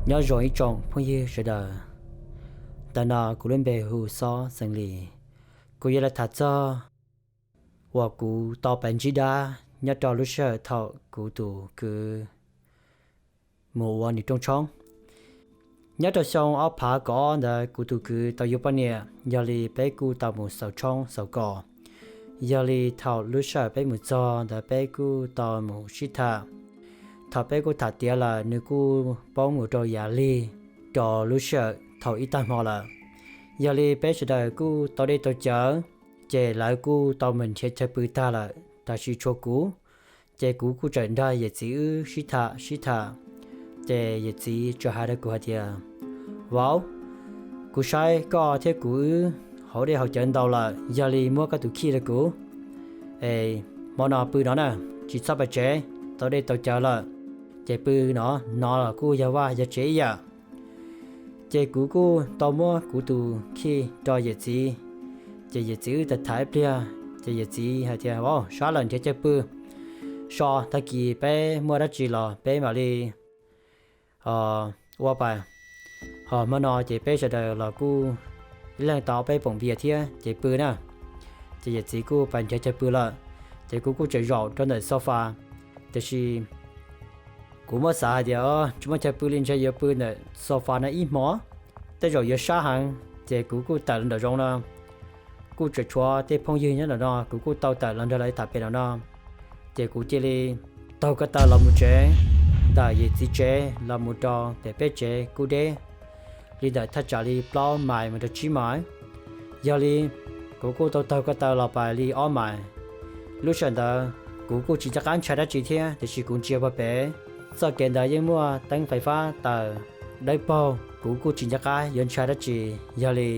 Nyob zoo ib tsoom phooj ywg sawv daws, ntawm no kuv lub npe hu Xob Xeev Lis. Kuv yuav los tham txog uas kuv tau pais ntsib dab nyob rau lub sij hawm thaum kuv tus kwv mus ua nws rooj tshoob. Nyob rau xyoo ob phav kaum ob ntawd kuv tus kwv tau yuav poj niam, yog li peb kuj tau mus xaus tshoob xaus kos. Yog li thaum lub sij hawm peb mus txog ntawd peb kuj tau mus sib tham. Thaum peb kuj tham tiav lawm nws kuj poob mus rau yav lig rau lub sij hawm thaum ib tag hmo lawm. Yog li peb sawv daws kuj tau dej tau cawv, ces lawv kuj tau mus nrhiav chaw pw tag lawm, tab sis tshuav kuv, ces kuv kuj tseem nrog yawm txiv wb sib tham sib tham. Ces yawm txiv txawm hais rau kuv hais tias, Vauv, kuv saib koj thiab kuv wb hauv dej hauv cawv ntau lawm, yog li muab koj tus khij rau kuv es hmo no pw no na, tsis txhob pais tsev, tau dej tau cawv lawm, ces pw no, no los kuj yog vaj yog tsev ib yam. Ces kuv kuj tau muab kuv tus khij rau yawm txiv. Ces yawm txiv wb tham tham ib pliag, ces yawm txiv hais tias, Vauv, sab lawm, nrhiav chaw pw, so tag kis peb muaj dab tsi los peb mam li ua pais. Ho hmo no ces peb sawv daws los kuj ib leeg tau peb poom npias thiab, ces pw na. Ces yawm txiv kuj pais nrhiav chaw pw lawm, ces kuv kuj tseem zaum rau ntawm sofa. Tiam sis kuv muab xav hais tias tsis muaj chaw pw li, ntshe yuav pw ntawm sofa no ib hmo, tej zaum yuav sab heev, ces kuv kuj tawm los nram zoov no. Kuj tseem tshuav tej phooj ywg nyob nram no, kuv kuj tau tawm los nrog lawv tham pem nram no. Ces kuv cia li taug ko taw los mus tsev, ntawm yawm txiv tsev los mus rau pem peb tsev kuj deb li ntawm thaj tsam li plaub mais mus rau tsib mais. Yog li kuv kuj tau taug ko taw los pais li ob mais. Lub sij hawm ntawd kuv kuj tsis nco qab ntshai dab tsi thiab, tiam sis kuv ntsia pem pem, txoj kev ntawd yeej muaj teeb fais fab taws dawb paug, kuv kuj tsis nco qab yuav ntshai dab tsi. Yog li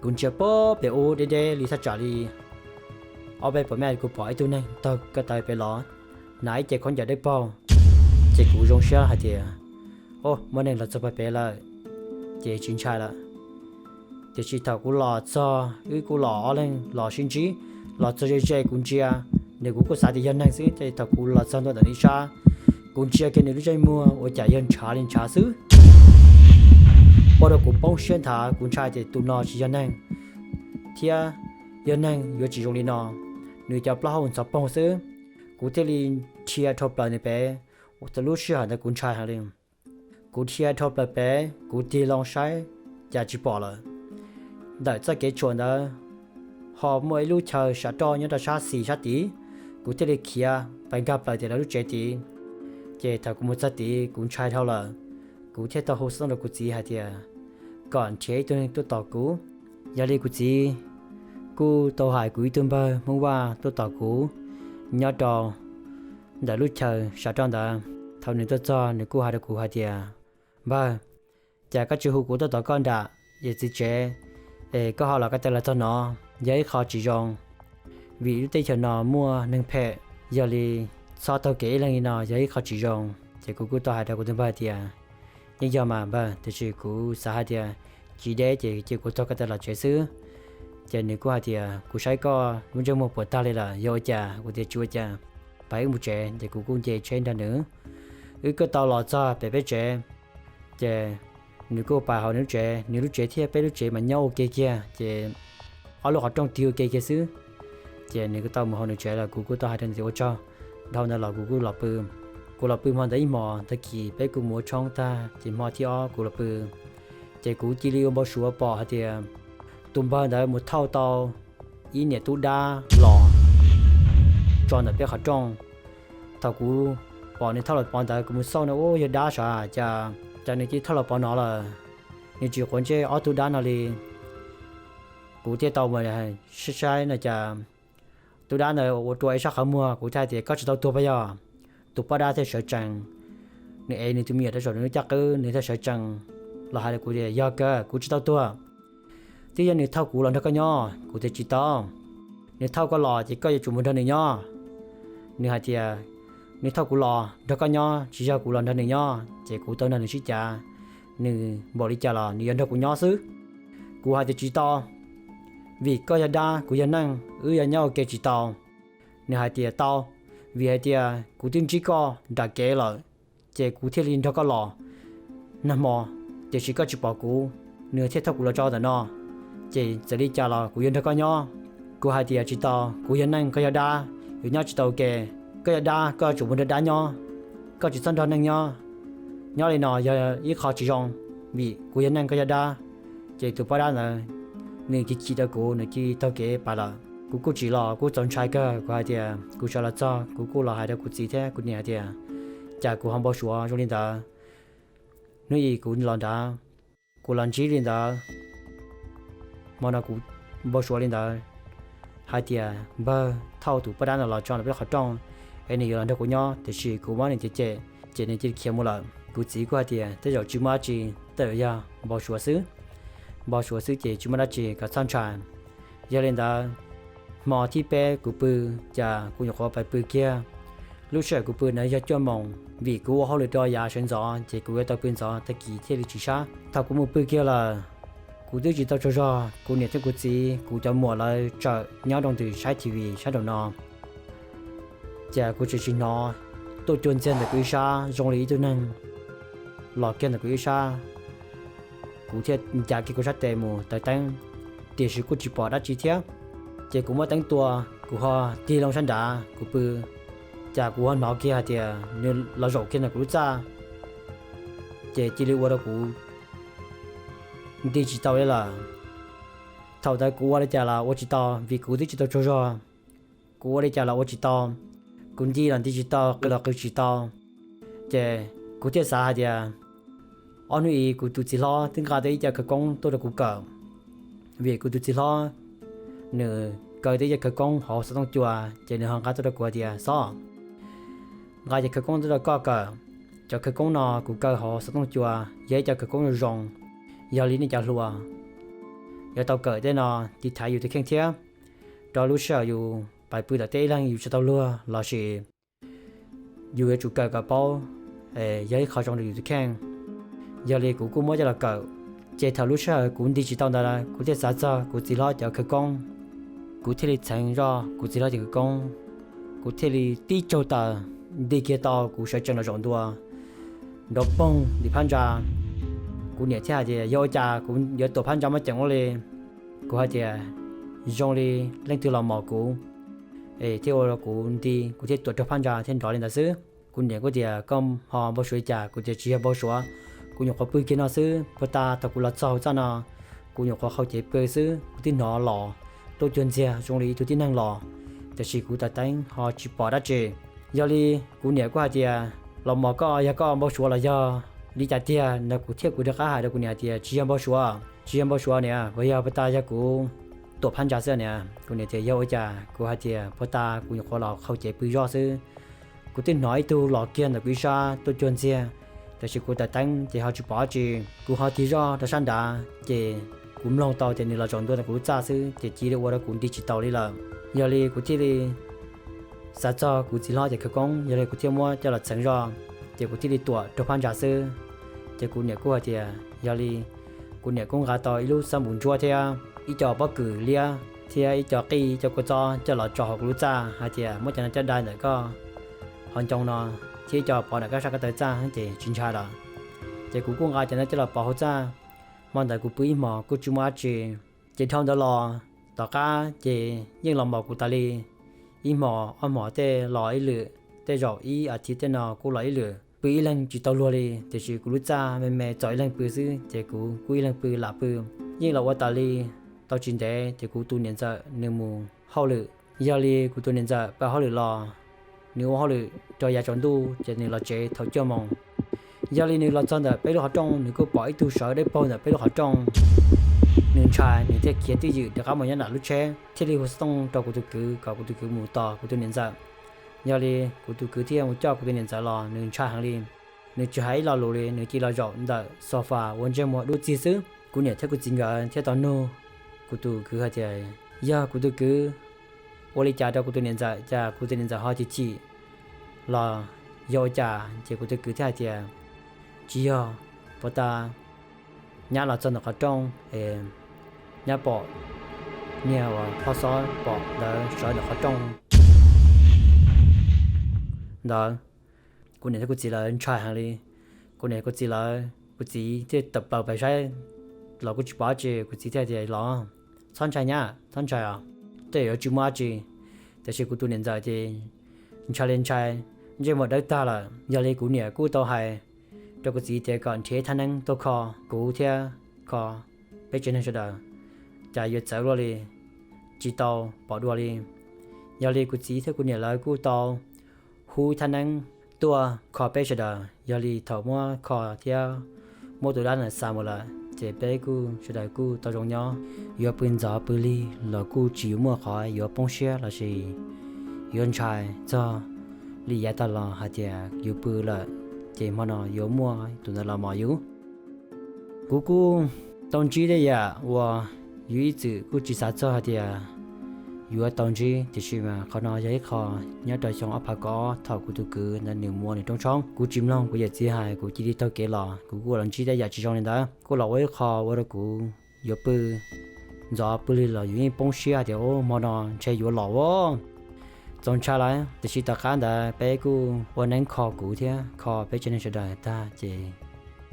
kuv ntsia pem pem ub deb deb li thaj tsam li ob peb puas mev, kuv pom ib tug neeg taug ko taw pem los, hnav ib ce khaub ncaws dawb paug. Ces kuv zoo siab hais tias, Au, muaj neeg los txog pem pem lawm, ces tsis ntshai lawm. Tiam sis thaum kuv los txog, wb kuj los ob leeg los sib ntsib, los txog ze ze kuv ntsia nws, kuv kuj xav tias yog neeg xwb, ces thaum kuv los txog ntua ntawm nws ib sab, kuv ntsia kiag nws lub ntsej muag ua cas yog ntshav li ntshav xwb. Ua rau kuv poob siab nthav, kuv ntshai tias tus no tsis yog neeg, thiab yog neeg yuav tsis zoo li no, nws cov plaub hau ntxhov poog xwb. Kuv thiaj li dhia dhau plaws nws pem. Txog lub sij hawm ntawd kuv ntshai heev li. Kuv dhia dhau plaws pem, kuv tig loo saib cas tsis pom lawm. Ntawm txoj kev tshuam ntawd ho muaj ib lub chaw sav roj nyob rau sab xis sab tid, kuv thiaj li khiav pais nkag plaws tim lawv lub tsev tid. Ces thaum kuv mus txog tid kuv ntshai dhau lawm, kuv thiaj tau hu xov tooj rau kuv txiv hais tias kom nrhiav ib tug neeg tuaj tos kuv. Yog li kuv txiv kuj tau hais kuv ib tug npawg Hmoob Vaj tuaj tos kuv nyob rau ntawm lub chaw sav roj ntawd. Thaum nws tuaj txog nws kuj hais rau kuv hais tias, Npawg, cas koj tsis hu kuv tuaj tos koj nram yawm txiv tsev, es koj ho los ko taw los txog no? Yog ib qho tsis zoo, vim lub teb chaws no muaj neeg phem, yog li txhob taug kev ib leeg li no yog ib qho tsis zoo. Ces kuv kuj tau hais rau kuv tus npawg tias, Yeej yog mas npawg, tiam sis kuv xav hais tias tsis deb ces cia kuv taug ko taw los tsev xwb. Ces nws kuj hais tias, Kuv saib koj lub ntsej muag puas tag li lawm, yog ua cas? Kuv tias, Tsis ua cas, pab wb mus tsev. Ces kuv kuj nce tsheb nrog nws, wb kuj tau los txog pem peb tsev. Ces nws kuj pais hauv nws lub tsev, nws lub tsev thiab peb lub tsev mas nyob ua ke kiag, ces ob lub qhov rooj tig ua ke kiag xwb. Ces nws kuj tau mus hauv nws tsev lawm, kuv kuj tau hais rau nws tias, Ua tsaug. Dhau ntawd los kuv kuj los pw. Kuv los pw hmo ntawd ib hmos, tag kis peb kuj mus ua tshoob tag ces hmo thib ob kuv los pw. Ces kuv cia li ua npau suav pom hais tias tus npawg ntawd mus thauj tau ib niam tub dab los tso ntawm peb qhov rooj. Thaum kuv pom nws thauj los pov ntawd, kuv mus xauj no, ub, yog dab sav, cas, cas nws cia li thauj los pov no lawm, nws tsis quav ntsej ob tug dab no li. Kuv thiaj tau mus saib saib no cas tus dab ntawd ua rua ib sab qhov muag, kuv thiaj hais tias, Koj tsis tau tuag puas yog? Tus poj dab thiaj sawv tsees, nws ev nws tus me nyuam rau saum nws lub caj qwb, nws thiaj sawv tsees los hais rau kuv tias, Yog kawg, kuv tsis tau tuag. Twb yog nws thauj kuv los nrog koj nyob. Kuv tias, Tsis tau, nws thauj koj los ces koj yuav tsum mus nrog nws nyob. Nws hais tias, Nws thauj kuv los nrog koj nyob, tsis yog kuv los nrog nws nyob. Ces kuv tau nrog nws sib cav, nws npaum li cas los nws yuav nrog kuv nyob xwb. Kuv hais tias, Tsis tau, vim koj yog dab, kuv yog neeg, wb yuav nyob ua ke tsis tau. Nws hais tias, Tau, vim hais tias kuv twb ntsib koj nram kev lawm, ces kuv thiaj li nrog koj los. nag hmo, tiam sis koj tsis pom kuv, nws thiaj thauj kuv los tso ntawm no. Ces txawm li cas los kuv yuav nrog koj nyob. Kuv hais tias tsis tau, kuv yog neeg koj yog dab, yuav nyob tsis tau ke. Koj yog dab koj yuav tsum mus nrog dab nyob, koj tsis txhob nrog neeg nyob. Nyob li no yog ib qho tsis zoo, vim kuv yog neeg koj yog dab. Ces tus poj dab ntawd nws cia li chim rau kuv, nws cia li taug kev pais lawm. Kuv kuj tsim los kuj txaus ntshai kawg, kuv hais tias kuv sawv los txog kuv kuj los hais rau kuv txiv thiab kuv niam hais tias cas kuv ho npau suav zoo li ntawd. Hnub ib kuv los nrad, kuv los ntsib li ntawd, hmo no kuv npau suav li ntawd, hais tias npawg thauj tus poj dab no los tso nws peb lub qhov rooj es nws yuav los nrog kuv nyob, tiam sis kuv muab nws cem cem ces nws cia li khiav mus lawm. Kuv txiv kuj hais tias tej zaum tsis muaj dab tsi, tej zaum yog npau suav xwb. Npau suav xwb ces tsis muaj dab tsi, koj txhob ntshai. Yog li ntawd, hmo thib peb kuv pw, cas kuv nyuam qhuav pais pw kiag. Lub sij hawm kuv pw ntawd yog cuaj moos, vim kuv ua hauj lwm rau yav sawv ntxov ces kuv yuav tau pw ntxov tag kis thiaj li tsis sab. Thaum kuv mus pw kiag lawm, kuv twb tsis tau tsaug zog, kuv niam thiab kuv txiv kuv cov muam lawv tseem nyob rau ntawm saib T V saib nraum no. Ces kuv tseem hnov tuaj cuag ntxiag ntawm kuv ib sab zoo li ib tug neeg los kiag ntawm kuv ib sab. Kuv thiaj ncav kiag kuv sab tes mus taws teeb, tiam sis kuj tsis pom dab tsi thiab. Ces kuv muab teeb tua, kuv ho tig loo sab nrad kuv pw, cas kuv ho hnov kiag hais tias nws los zaum kiag ntawm kuv lub txaj, ces cia li ua rau kuv nti tsis tau li lawm. Thaum ntawd kuv ua li cas los ua tsis tau, vim kuv twb tsis tau tsaug zog. Kuv ua li cas los ua tsis tau, kuv nti los nti tsis tau, qw los qw tsis tau. Ces kuv thiaj xav hais tias ob hnub ib kuv tus txiv hlob twb nqa tau ib co khawv koob tuaj rau kuv kawm, vim kuv tus txiv hlob nws kaw tau ib co khawv koob hauv xov tooj cua, ces nws ho nqa tuaj rau kuv hais tias, Xob, nqa cov khawv koob tuaj rau koj kawm. Cov khawv koob no kuv kaw hauv xov tooj cua, yog ib co khawv koob zoo zoo, yog li nej cov hluas yuav tau kawm tej no tiv thaiv yus tus kheej thiab. Rau lub sij hawm yus pais pw tom teb ib leeg yus tsis tau luag lossis yus yuav tsum kawm kom paub, yog ib qho zoo rau yus tus kheej. Yog li kuv kuj muab coj los kawm. Ces thaum lub sij hawm kuv nti tsis tau ntawd, kuv thiaj xav txog kuv txiv hlob cov khawv koob. Kuv thiaj li txheev zoj kuv txiv hlob cov khawv koob, kuv thiaj li tib tsaug taws nti kiag tau, kuv sawv tsees los zaum ntua, nrov poog ntim phab ntsa. Kuv niam thiaj hais tias, Yog ua cas kuv yuav tuam phab ntsa muaj ceem ua li? Kuv hais tias, Zoo li leej twg los mos kuv, es thiaj ua rau kuv nti, kuv thiaj tuam raug phab ntsa thiaj nrov li ntawd xwb. Kuv niam kuj tias, Koj ho npau suav li cas? Kuv tias, Tsis yog npau suav, kuv nyuam qhuav pw kiag no xwb, puag ta thaum kuv los txog hauv txaj no, kuv nyuam qhuav qaug cev pw xwb, kuv twb hnov los tuaj cuag ntxiag zoo li ib tug tib neeg los, tiam sis kuv taws teeb ho tsis pom dab tsi. Yog li kuv niam kuj hais tias, Los mos koj, yog koj npau suav los yog li cas tiag no? Kuv thiaj kuv rov qab hais rau kuv niam hais tias, Tsis yog npau suav, tsis yog npau suav niam, puas yog puag ta yog kuv tuam phab ntsa xwb niam? Kuv niam tias, Yog ua cas? Kuv hais tias, Puag ta kuv nyuam qhuav los qaug cev pw zoj xwb, kuv twb hnov ib tug los kiag ntawm kuv ib sab tuaj cuag ntxiag, tiam sis kuv taws teeb ces ho tsis pom dab tsi. Kuv ho tig zoj rau sab nrad ces kuv mloog tau tias nws los zaum ntua ntawm kuv lub txaj xwb, ces cia li ua rau kuv nti tsis taus li lawm. Yog li kuv thiaj li xav txog kuv txiv hlob cov khawv koob, yog li kuv thiaj muab coj los txheev zoj, ces kuv thiaj li tuam raug phab ntsa xwb. Ces kuv niam kuj hais tias, yog li kuv niam kuj nqa tau ib lub xab npum ntsuab thiab ib co pob kws liab thiab ib co qij ib co kua txob coj los tso hauv kuv lub txaj hais tias, Muab cov no coj dai ntawm koj hauv ncoo no thiab ib co pov ntawm koj sab koj taw txaj ces tsis ntshai lawm. Ces kuv kuj nqa cov no coj los pov hauv txaj. Hmo ntawd kuv pw ib hmos kuj tsis muaj dab tsi. Ces dhau ntawd los tom qab ces yeej los mos kuv tas li. Ib hmos ob hmos tej los ib lwm, tej zaum ib as thiv tej no kuj los ib lwm. Pw ib leeg tsis tau luag li, tiam sis kuv lub txaj me me txaus ib leeg pw xwb ces kuv kuj ib leeg pw lam pw. Yeej los ua tas li, tau tsis ntev ces kuv tus niam ntxawm nws mus hauj lwm. Yog li kuv tus niam ntxawm pw hauj lwm los, nws ua hauj lwm rau yav tsaus ntuj ces nws los tsev thaum cuaj moos. Yog li nws los txog ntawm peb lub qhov rooj, nws kuj pom ib tug sawv dawb paug ntawm peb lub qhov rooj. Nws ntshai, nws thiaj khiav twj ywm rov qab mus nyob nram lub tsheb, thiaj li hu xov tooj rau kuv tus kwv kom kuv tus kwv mus tos kuv tus niam ntxawm. Yog li kuv tus kwv thiaj mus coj kuv tus niam ntxawm los, nws ntshai heev li. Nws tsis hais ib lo lus li, nws cia li los zaum ntawm sofa ua ntsej muag dub txig xwb. Kuv niam thiab kuv txiv nkawd thiaj tau nug kuv tus kwv hais tias, Yog kuv tus kwv ua li cas rau kuv tus niam ntxawm, cas kuv tus niam ntxawm ho chim chim los yog ua cas? Ces kuv tus kwv thiaj hais tias, Tsis yog, puag ta nyab los txog ntawm qhov rooj es nyab pom niag uas poj xob pom ntawd sawv ntawm qhov rooj ntawd. Kuv niam thiab kuv txiv lawv ntshai heev li. Kuv niam kuv txiv lawv Kuv txiv thiaj tawm plaws pais saib los kuj tsis pom dab tsi. Kuv txiv thiaj tias, Los, txhob ntshai nyab, txhob ntshai os, tej yuav tsis muaj dab tsi. Tiam sis kuv tus niam ntxawm ces ntshai li ntshai, ntsej muag dawb tag lawm. Yog li kuv niam kuj tau hais rau kuv txiv tias kom nrhiav thaj neeb tuaj kho kuv thiab kho peb tsev neeg sawv daws, cas yuav txawv luaj li, tsis tau pom dua li. Yog li kuv txiv thiab kuv niam lawv kuj tau hu thaj neeb tuaj kho peb sawv daws. Yog li thaum muab kho thiab muab tus dab ntawd xa mus lawm, ces peb kuj sawv daws kuj tau zoo nyob. Yuav pw ntxov pw lig los kuj tsis yuav muaj qhov yuav poob siab lossis yuav ntshai txog li yav tag los hais tias yus pw lawm ces hmo no yuav muaj tus ntawd los mos yus. Kuv kuj tau ntsib tej yam uas yus ib txwm kuj tsis xav txog hais tias yuav tau ntsib, tiam sis mas qhov no yog ib qho nyob rau xyoo ob phav kaum ob thaum kuv tus kwv ntawd nws mus ua nws rooj tshoob. Kuv tsis mloog kuv yawm txiv hais, kuv cia li taug kev los, kuv kuj los ntsib tej yam tsis zoo li ntawd, kuj los ua ib qho ua rau kuv yuav pw ntxov pw lig los yus yeej poob siab hais tias, Ub, hmo no ntshe yuav los ua txaus ntshai lawm. Tiam sis tom qab ntawd peb kuj ua neeb kho kuv thiab kho peb tsev neeg sawv daws tag ces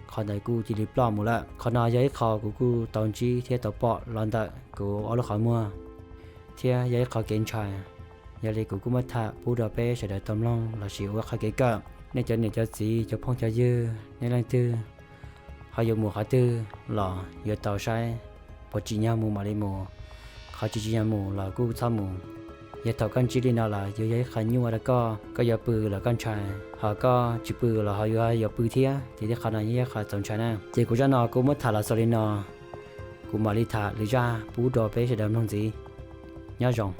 qhov ntawd kuj cia li ploj mus lawm. Qhov no yog ib qho kuv kuj tau ntsib thiab tau pom los ntawm kuv ob lub qhov muag, thiab yog ib qho kev ntshai. Yog li kuv kuj muab tham pub rau peb sawv daws tau mloog lossis ua qhov kev kawm. Nej cov niam cov txiv, cov phooj cov ywg, nej leej twg ho yuav mus qhov twg los yuav tau saib puas tsim nyog mus mam li mus, qhov tsis tsim nyog mus los kuj txhob mus. Yog thaum koj ntsib li no lawm yuav yog ib qho nyuaj rau koj, koj yuav pw los koj ntshai, ho koj tsis pw los ho yuav yuav pw thiab, ces tej qhov no yog ib qho txaus ntshai na. Ces kuv zaj no kuv muab tham los xaus li no, kuv mam li tham lwm zaj pub rau peb sawv daws mloog ntxiv. Nyob zoo.